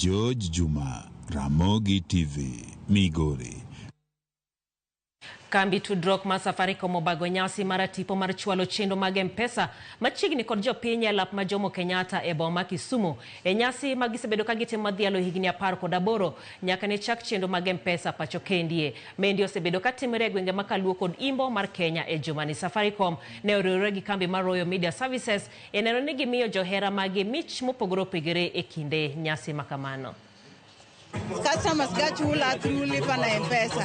George Juma, Ramogi TV, Migori. Kambi tudruok mar Safaricom obago nyasi mar tipo mar chwalo chenro mag M-Pesa machiegni kod jopiny e lap ma Jomo Kenyatta e boma ma Kisumu. E nyasi ma gisebedo ka gitimo madhialo higni 18 nyaka ne chak chenro mag M-Pesa pacho kendie. Mendi osebedo ka timore e gwenge ma Kaluo kod Imbo mar Kenya e jumani. Safaricom ne oriwore gi kambi mar Royal Media Services e neno ni gimiyo johera mage mich mopogore opogore e kinde nyasi ma kamano. Customers ga chula through lipa na M-Pesa.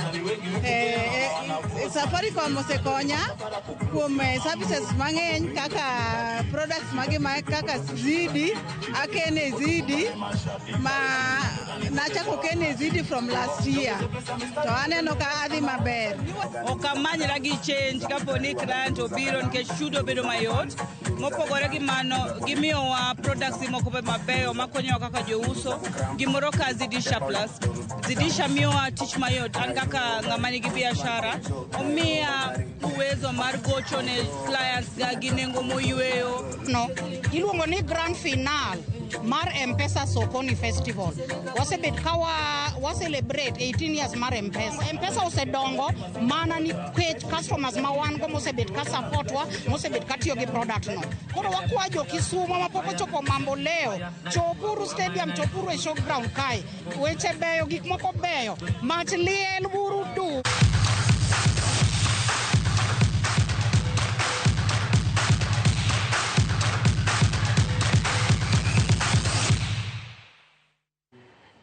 Safaricom osekonya kuom services mang'eny kaka products magi ma kaka Zidi, akene Zidi ma nachako kene Zidi from last year. To aneno ka adhi maber. Ok amanyra gi change kapo ni client obiro nikech chudo bedo mayot. Mopogore gi mano, gimiyowa products moko be mabeyo makonyowa kaka jouso. Gimoro ka Zidisha Plus. Zidisha miyowa tich mayot an kaka ng'ama nigi biashara. Omiya uwezo mar gocho ne clients ga gi nengo moyweyo. No, iluongo ni grand final mar M-Pesa Sokoni Festival. Wasebet ka wa celebrate 18 years mar M-Pesa. M-Pesa osedongo mana nikech customers ma wan go mosebet ka support wa, mosebet ka tiyo gi product no. Koro wakwa jo Kisumu mapok ochopo Mambo Leo, chopuru stadium, chopuru e showground kae. Weche beyo, gik moko beyo. Mach liel buru du.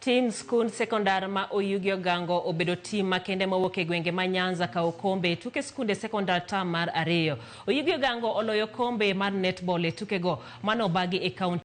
Team skund sekondar ma Oyugi Ogango obedo tim makende mawuok e gwenge ma Nyanza kawo kombe e tuke skunde sekondar tam mar 2. Oyugi Ogango oloyo kombe mar netball e tukego mano obagi e kaunti.